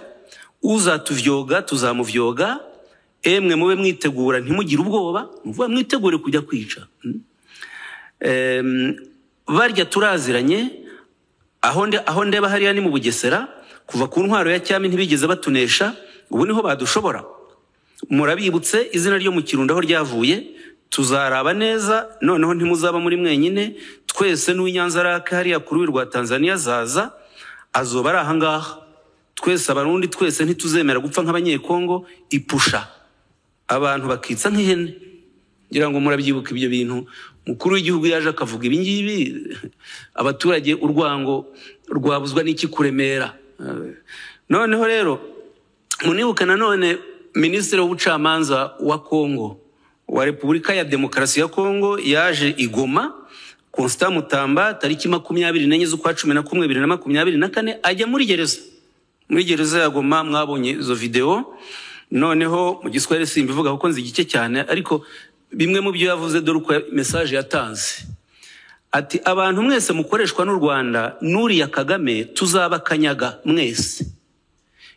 uzatuvyoga tuzamuvyoga, emwe mube mwitegura ntimugire ubwoba, muvuga mwitegure kujya kwica. Barya turaziranye, aho ndeba hariya ni mu Bugesera, kuva ku ntwaro ya cyami ntibigeze batunesha, ubu niho badushobora. Murabibutse izina ryo mu Kirundo aho ryavuye, tuzaraba neza, noneho ntimuzaba muri mwenyine, twese n'uw'Inyanzarake hariya ku rubi rwa Tanzania zaza, azoba ari ahangaha. Twese Abarundi twese ntituzemera gupfa nk'Abanyekongo, ipusha abantu bakitsa nk'ihene. Ngira ngo murabyibuka ibyo bintu. Mukuru w'igihugu yaje akavuga ibi ngibi, abaturage urwango rwabuzwa n'iki kuremera. Noneho rero munibuka nanone Minisitiri w'ubucamanza wa Kongo, wa Repubulika ya Demokarasi ya Kongo, yaje i Goma, Constant Mutamba, tariki 24 z'ukwa 11 2024, ajya muri gereza. Muri gereza ya Goma mwabonye izo video. Noneho mu Giswahili simbivuga kuko nzi gike cyane, ariko bimwe mu byo yavuze dore uko message yatanze. Ati abantu mwese mukoreshwa n'u Rwanda, nuriya Kagame tuzabakanyaga mwese.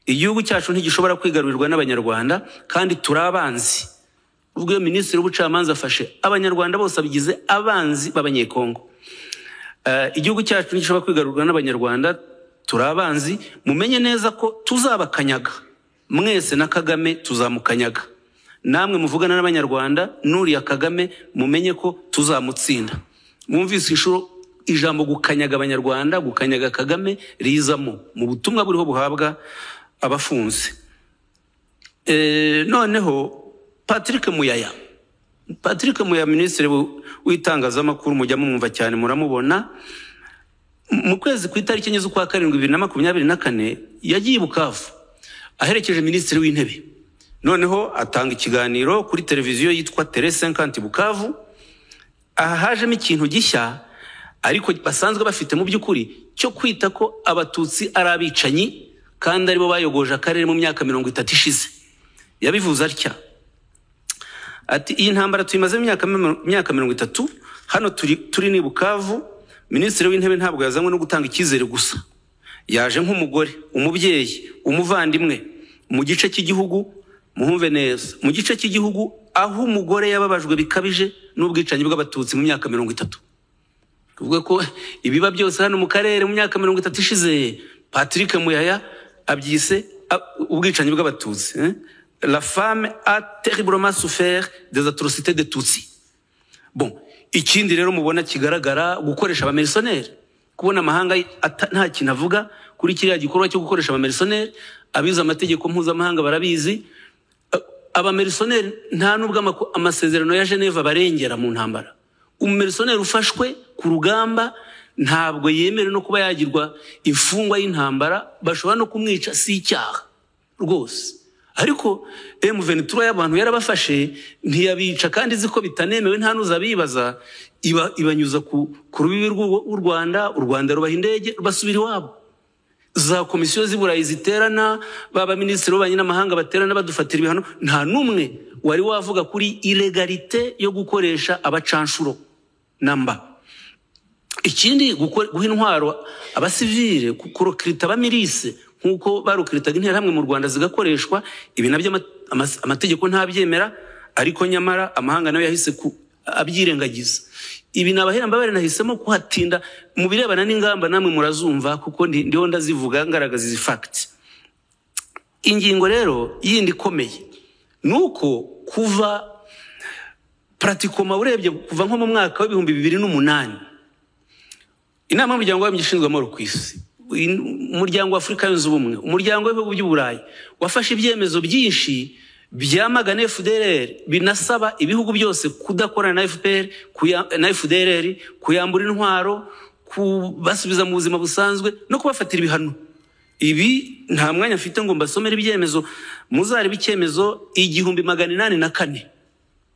Igihugu cyacu ntigishobora kwigarurirwa n'Abanyarwanda kandi turabanzi. Ubwo iyo Minisitiri w'ubucamanza afashe Abanyarwanda bose abigize abanzi b'Abanyekongo. Igihugu cyacu ntigishobora kwigarurirwa n'Abanyarwanda, turabanzi, mumenye neza ko tuzabakanyaga mwese na Kagame tuzamukanyaga. Namwe muvugana n'Abanyarwanda, nuriya Kagame mumenye ko tuzamutsinda. Mwumvise inshuro ijambo gukanyaga Abanyarwanda, gukanyaga Kagame rizamo mu butumwa buriho buhabwa abafunze. Noneho Patrick Muyaya, Minisitiri w'itangazamakuru, mujya mumwumva cyane muramubona. Mu kwezi ku itariki 4 z'ukwa 7 2024 yagiye i Bukavu aherekeje Minisitiri w'Intebe. Noneho atanga ikiganiro kuri televiziyo yitwa Tele 50 Bukavu. Aha hajemo ikintu gishya ariko basanzwe bafite mu by'ukuri, cyo kwita ko Abatutsi ari abicanyi kandi aribo bayogoje akarere mu myaka 30 ishize. Yabivuze atya ati iyi ntambara tuyimaze imyaka 30, hano turi ni Bukavu. Minisitiri w'Intebe ntabwo yazanywe no gutanga icyizere gusa, yaje nk'umugore, umubyeyi, umuvandimwe mu gice cy'igihugu. Muhumve neza, mu gice cy'igihugu aho umugore yababajwe bikabije n'ubwicanyi bw'Abatutsi mu myaka 30. Kuvuga ko ibiba byose hano mu karere mu myaka 30 ishize, Patrick Muyaya abyise ubwicanyi bw'Abatutsi. La femme a terriblement souffert des atrocités de Tutsi. Bon, ikindi rero mubona kigaragara, gukoresha abamercenaires, kubona amahanga nta kintu avuga kuri kiriya gikorwa cyo gukoresha abamercenaires. Abize amategeko mpuzamahanga barabizi, abamercenaires nta nubwo amasezerano ya Geneva barengera mu ntambara. Umumercenaire ufashwe ku rugamba ntabwo yemerewe no kuba yagirwa imfungwa y'intambara, bashobora no kumwica, si icyaha rwose. Ariko M23 y'abantu yarabafashe ntiyabica, kandi izi ko bitanemewe, nta nuzabibaza, ibanyuza ku rubibi rw'u Rwanda, u Rwanda rubaha indege basubira iwabo. Za komisiyo z'Iburayi ziterana, baba minisitiri w'ububanyi n'amahanga baterana badufatira ibihano, nta numwe wari wavuga kuri illegalite yo gukoresha abacanshuro namba. Ikindi, guha intwaro abasivile, kurokirita abamirise nkuko barokiritaga interahamwe mu Rwanda zigakoreshwa, ibi nabyo amategeko ntabyemera, ariko nyamara amahanga nayo yahise abyirengagiza. Ibi nabahera mbabare nahisemo kuhatinda mu birebana n'ingamba, namwe murazumva kuko ndiho ndazivuga ngaragaza izi facts. Ingingo rero yindi ikomeye nuko kuva pratikoma urebye kuva nko mu mwaka wa 2008, inama y'umuryango w'abibumbye ishinzwe amahoro ku isi, umuryango wa Afurika yunze ubumwe, umuryango w'ibihugu by'Uburayi wafashe ibyemezo byinshi byamagana FDLR, binasaba ibihugu byose kudakorana na FPR, na FDLR, kuyambura intwaro, kubasubiza mu buzima busanzwe no kubafatira ibihano. Ibi nta mwanya mfite ngo mbasomere ibyemezo, muzarebe icyemezo 1804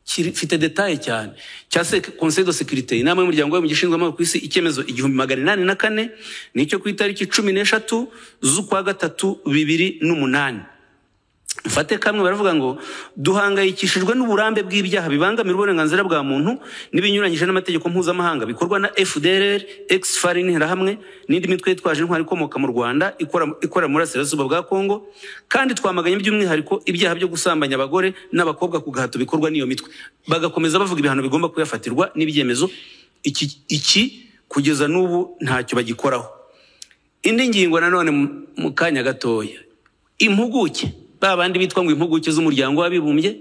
mfite detail cyane cya Conseil de Sécurité, inama y'umuryango w'abibumbye ishinzwe amahoro ku isi, icyemezo 1804 nicyo ku itariki 13 z'ukwa 3 2008. Mfate kamwe, baravuga ngo duhangayikishijwe n'uburambe bw'ibyaha bibangamira uburenganzira bwa muntu n'ibinyuranyije n'amategeko mpuzamahanga bikorwa na FDLR, ex-FAR, n'Interahamwe n'indi mitwe yitwaje intwari ikomoka mu Rwanda ikora mu burasirazuba bwa Kongo, kandi twamaganye by'umwihariko ibyaha byo gusambanya abagore n'abakobwa ku gahato bikorwa n'iyo mitwe. Bagakomeza bavuga ibihano bigomba kuyafatirwa n'ibyemezo. Iki kugeza n'ubu ntacyo bagikoraho. Indi ngingo nanone mu kanya gatoya, impuguke, ba bandi bitwa ngo impuguke z'Umuryango w'Abibumbye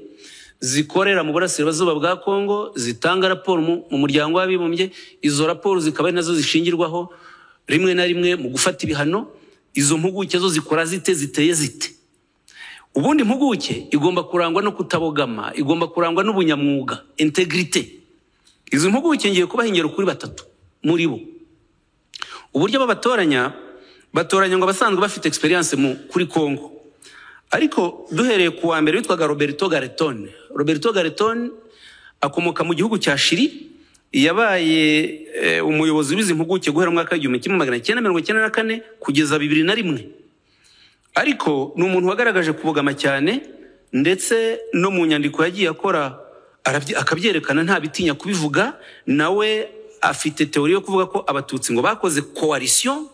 zikorera mu burasirazuba bwa Kongo, zitanga raporo mu Muryango w'Abibumbye, izo raporo zikaba ari nazo zishingirwaho rimwe na rimwe mu gufata ibihano. Izo mpuguke zo zikora zite, ziteye zite? Ubundi impuguke igomba kurangwa no kutabogama, igomba kurangwa n'ubunyamwuga, intégrité. Izo mpuguke ngiye kubaha ingero kuri batatu muri bo. Uburyo babatoranya, batoranya ngo abasanzwe bafite experience mu kuri Kongo. Ariko duhereye ku wa mbere witwaga Roberto Garreton. Roberto Garreton akomoka mu gihugu cya Chili, yabaye umuyobozi w'izi mpuguke guhera mu mwaka w'1994 kugeza 2001. Ariko ni umuntu wagaragaje kubogama cyane, ndetse no mu nyandiko yagiye akora akabyerekana, nta bitinya kubivuga. Nawe afite théorie yo kuvuga ko Abatutsi ngo bakoze coalition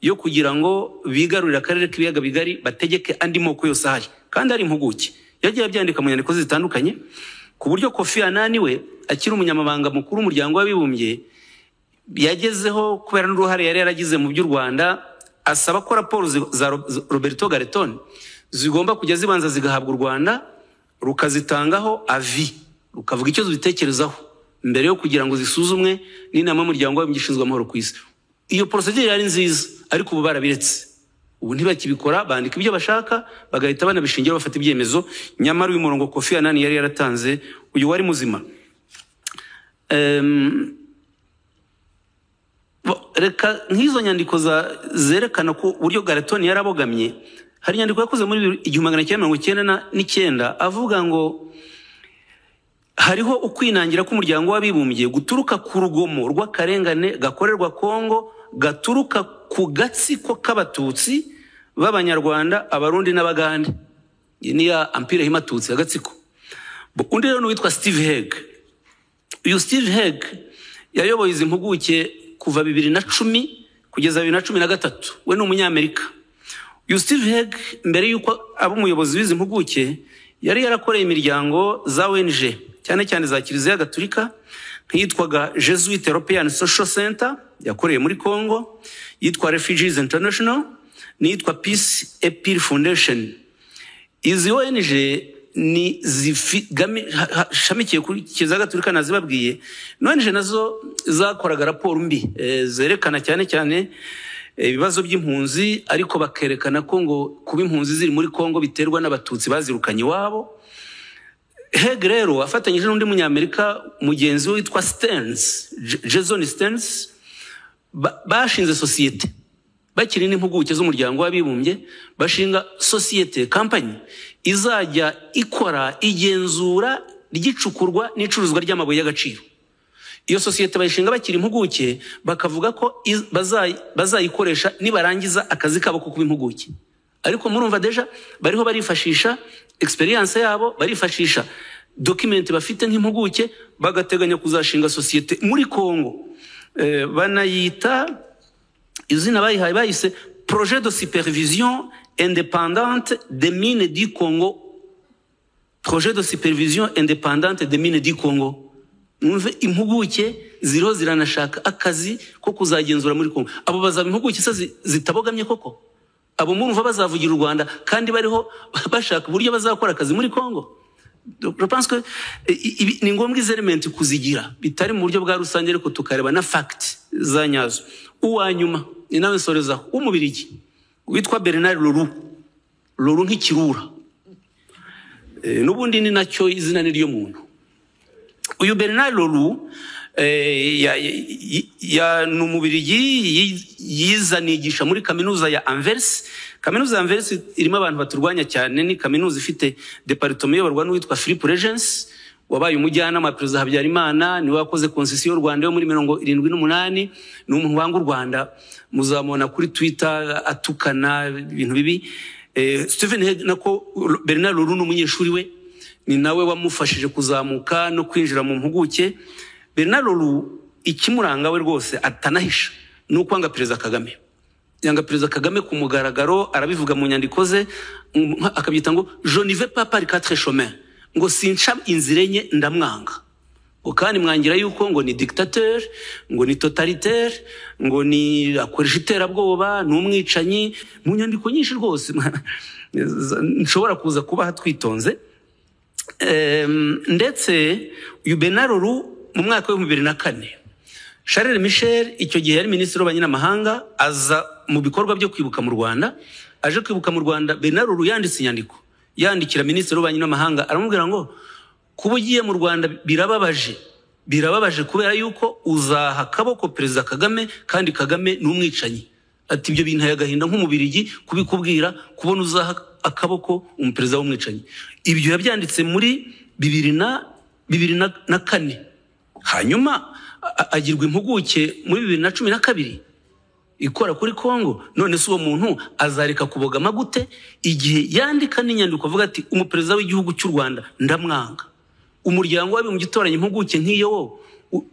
yo kugira ngo bigarurire akarere k'Ibiyaga Bigari, bategeke andi moko yose ahari, kandi ari impuguke. Yagiye abyandika mu nyandiko ze zitandukanye, ku buryo Kofi Annan we akiri umunyamabanga mukuru w'Umuryango w'Abibumbye yagezeho, kubera n'uruhare yari yaragize mu by'u Rwanda, asaba ko raporo za Roberto Garreton zigomba kujya zibanza zigahabwa u Rwanda, rukazitangaho avis, rukavuga icyo zibitekerezaho mbere yo kugira ngo zisuzumwe n'inama y'Umuryango w'Abibumbye ishinzwe amahoro ku isi. Iyo procédure yari nziza, ariko ubu barabiretse, ubu ntibakibikora, bandika ibyo bashaka bagahita banabishingira bafata ibyemezo. Nyamara uyu murongo Kofi Annan yari yaratanze, uyu wari muzima. Reka nk'izo nyandiko zerekana ko uburyo Garreton yarabogamye. Hari inyandiko yakoze muri 1999 avuga ngo hariho ukwinangira k'Umuryango w'Abibumbye guturuka ku rugomo rw'akarengane gakorerwa Kongo, gaturuka ku gatsiko k'Abatutsi b'Abanyarwanda, Abarundi n'Abagande. Iyi ni ya Empire Hima-Tutsi, agatsiko. Undi rero ni uwitwa Steve Hague. Uyu Steve Hague yayoboye izi mpuguke kuva 2010 kugeza 2013. We ni Umunyamerika. Uyu Steve Hague, mbere y'uko aba umuyobozi w'izi mpuguke, yari yarakoreye imiryango za ONG, cyane cyane za Kiliziya Gatulika, nk'iyitwaga Jesuit European Social Center yakoreye muri Congo, yitwa Refugees International n'iyitwa Peace Appeal Foundation. Izi ONG ni zishamikiye kuri Kiliziya Gatulika nazibabwiye. ONG nazo zakoraga raporo mbi, zerekana cyane cyane ibibazo by'impunzi, ariko bakerekana ko ngo kuba impunzi ziri muri Congo biterwa n'Abatutsi bazirukanye iwabo. Hague rero afatanyije n'undi Munyamerika mugenzi we witwa Stearns, Jason Stearns, bashinze sosiyete bakiri n'impuguke z'Umuryango w'Abibumbye, bashinga sosiyete, kampanyi izajya ikora igenzura ry'icukurwa n'icuruzwa ry'amabuye y'agaciro. Iyo sosiyete bayishinga bakiri impuguke, bakavuga ko bazayikoresha nibarangiza akazi kabo ko kuba impuguke. Ariko murumva déjà bariho barifashisha experience yabo, barifashisha document bafite nk'impuguke, bagateganya kuzashinga sosiyete muri Congo. Banayita izina bayihaye, bayise Projet de supervision indépendante des mines du Congo. Projet de supervision indépendante des mines du Congo. Mwumve, impuguke ziriho ziranashaka akazi ko kuzagenzura muri Congo. Abo bazaba impuguke se zitabogamye koko? Abo murumva bazavugira u Rwanda kandi bariho bashaka uburyo bazakora akazi muri Congo? Donc, je pense que ni ngombwa izi element kuzigira, bitari mu buryo bwa rusange, ariko tukareba na fact za nyazo. Uwa nyuma ni nawe nsorezaho, w'Umubirigi witwa Bernard Le Roux. Le Roux nk'ikirura. N'ubundi ni nacyo izina ni ry'umuntu. Uyu Bernard Le Roux ni Umubirigi, yizanigisha muri kaminuza ya Anvers. Kaminuza ya Anvers irimo abantu baturwanya cyane. Ni kaminuza ifite département iyoborwa n'uwitwa Philippe Regens, wabaye umujyanama wa Perezida Habyarimana, niwe wakoze concession y'u Rwanda yo muri 78. Ni umuntu wanga u Rwanda, muzamubona kuri Twitter atukana ibintu bibi. Stephen Hegg, nako Bernard Leroux ni umunyeshuri we, ni nawe wamufashije kuzamuka no kwinjira mu mpuguke. Bernard Leroux ikimuranga we rwose atanahisha ni ukwanga Perezida Kagame. Yanga Perezida Kagame ku mugaragaro, arabivuga mu nyandiko ze, akabyita ngo "Je ne vais pas par quatre chemins", ngo sinca inzira enye, ndamwanga. Ngo kandi mwangira yuko ngo ni dictateur, ngo ni totalitaire, ngo ni akoresha iterabwoba, ni umwicanyi, mu nyandiko nyinshi rwose nshobora kuza kubaha twitonze. Ndetse uyu Bernard Leroux mu mwaka wa 2004, Charles Michel icyo gihe yari minisitiri w'ububanyi n'amahanga, aza mu bikorwa byo kwibuka mu Rwanda. Aje kwibuka mu Rwanda, Bernard Leroux yanditse inyandiko yandikira minisitiri w'ububanyi n'amahanga, aramubwira ngo kuba ugiye mu Rwanda birababaje, birababaje kubera yuko uzaha akaboko Perezida Kagame, kandi Kagame ni umwicanyi. Ati ibyo binteye agahinda nk'Umubirigi kubikubwira, kubona uzaha akaboko umuperezida w'umwicanyi. Ibyo yabyanditse muri bibiri na bibiri na kane, hanyuma agirwa impuguke muri 2012 ikora kuri Congo. None se uwo muntu azareka kubogama gute igihe yandika n'inyandiko avuga ati umuperezida w'igihugu cy'u Rwanda ndamwanga? Umuryango w'Abibumbye utoranya impuguke nk'iyo wo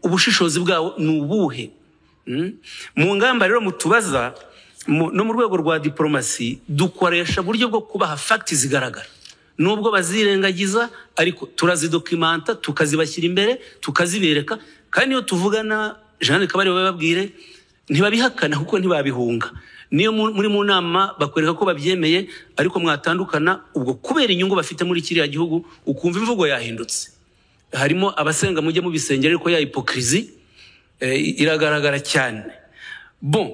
ubushishozi bwawo ni ubuhe? Mu ngamba rero mutubaza, no mu rwego rwa diplomasi dukoresha uburyo bwo kubaha facts zigaragara, nubwo bazirengagiza, ariko turazidocumenta, tukazibashyira imbere, tukazibereka. Kandi iyo tuvugana, Jeanne Kabarebe bababwire, ntibabihakana kuko ntibabihunga. Niyo muri mu nama bakwereka ko babyemeye, ariko mwatandukana ubwo kubera inyungu bafite muri kiriya gihugu ukumva imvugo yahindutse. Harimo abasenga mujye mu bisengero, ariko ya hypocrisie iragaragara cyane. Bon,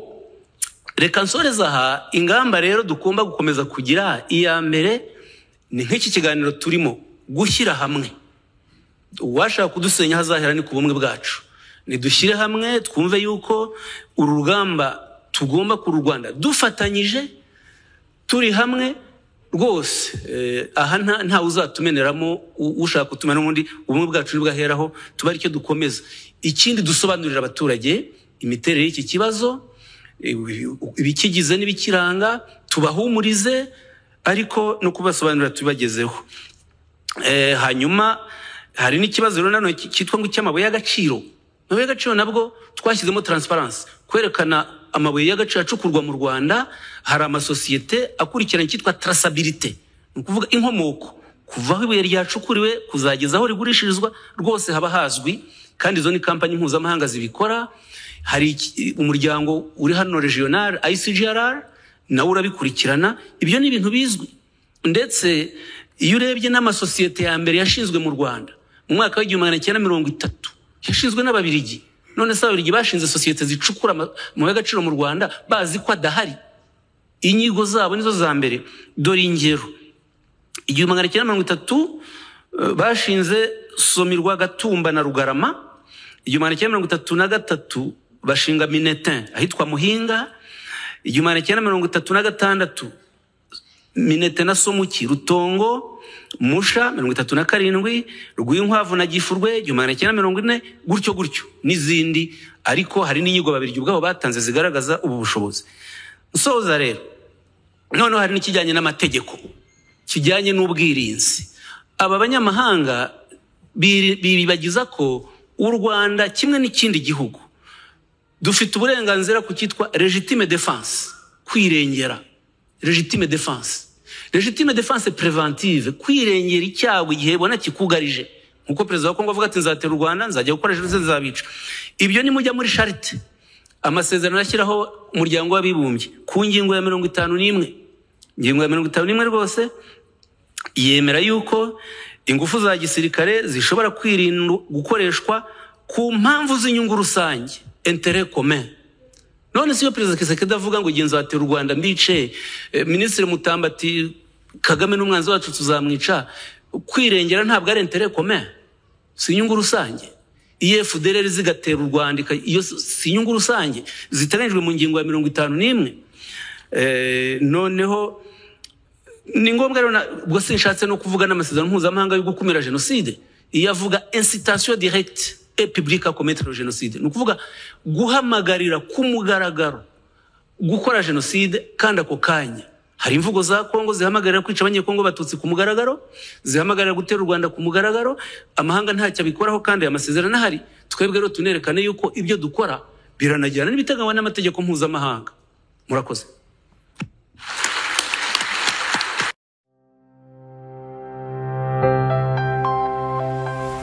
reka nsoreze aha. Ingamba rero tugomba gukomeza kugira, iya mbere ni nk'iki kiganiro turimo, gushyira hamwe. Uwashaka kudusenya hazahera ni ku bumwe bwacu. Nidushyire hamwe, twumve yuko uru rugamba tugomba kururwanda dufatanyije, turi hamwe rwose. Aha ntawe uzatumeneramo, ushaka kutumena n'ubundi ubumwe bwacu nibwaheraho tuba aricyo dukomeza. Ikindi, dusobanurira abaturage imiterere y'iki kibazo, ibikigize n'ibikiranga, tubahumurize, ariko no kubasobanurira tubibagezeho. Hanyuma hari n'ikibazo rero nanone cyitwa ngo icy'amabuye y'agaciro. Amabuye y'agaciro nabwo twashyizemo transparence, kwerekana amabuye y'agaciro acukurwa mu Rwanda. Hari amasosiyete akurikirana icyitwa traçabilité, ni ukuvuga inkomoko, kuva aho ibuye ryacukuriwe kuzageza aho rigurishirizwa, rwose haba hazwi, kandi izo ni kampanyi mpuzamahanga zibikora. Hari umuryango uri hano regional ICGLR nawe urabikurikirana. Ibyo ni ibintu bizwi. Ndetse iyo urebye n'amasosiyete ya mbere yashinzwe mu Rwanda mu mwaka wa 1930 yashinzwe n'Ababirigi. None se Ababirigi bashinze sosiyete zicukura amabuye y'agaciro mu Rwanda bazi ko adahari? Inyigo zabo nizo za mbere. Dore ingero: 1930 bashinze Somirwa Gatumba na Rugarama, 1933 bashinga Minetin ahitwa Muhinga, 1936 Minete na Somuki Rutongo, Musha 37, Rwinkwavu na Gifurwe 1940, gutyo gutyo n'izindi. Ariko hari n'inyigo Babirigi ubwabo batanze zigaragaza ubu bushobozi. Nsoza rero, noneho hari n'ikijyanye n'amategeko, kijyanye n'ubwirinzi. Aba banyamahanga bibagiza ko u Rwanda kimwe n'ikindi gihugu dufite uburenganzira ku cyitwa légitime défense, kwirengera, légitime défense, légitime défense préventive, kwirengera icyago igihe bona kikugarije, nkuko perezida wa Kongo avuga ati nzatera u Rwanda, nzajya gukora jenoside, nzabica. Ibyo nimujya muri charte, amasezerano ashyiraho Umuryango w'Abibumbye, ku ngingo ya 51, ingingo ya 51 rwose yemera yuko ingufu za gisirikare zishobora kwirindwa gukoreshwa ku mpamvu z'inyungu rusange, intérêt commun. None si yo Perezida Tshisekedi avuga ngo igihe nzatera u Rwanda mbice, Minisitiri Mutamba ati Kagame n'umwanzi wacu tuzamwica, kwirengera ntabwo ari intérêt commun? Si inyungu rusange? Iyo FDLR zigatera u Rwanda, iyo si inyungu rusange ziteganyijwe mu ngingo ya 51? Noneho ni ngombwa rero ubwo sinshatse no kuvuga n'amasezerano mpuzamahanga yo gukumira jenoside, iyo avuga incitation directe et publique à commettre le génocide, ni ukuvuga guhamagarira ku mugaragaro gukora jenoside, kandi ako kanya Hari imvugo za Kongo zihamagarira kwica Abanyekongo Batutsi ku mugaragaro, zihamagarira gutera u Rwanda ku mugaragaro. Amahanga ntacyo abikoraho kandi aya masezerano ahari. Twebwe rero tunerekane yuko ibyo dukora biranajyana n'ibiteganywa n'amategeko mpuzamahanga. Murakoze.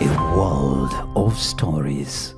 A world of stories.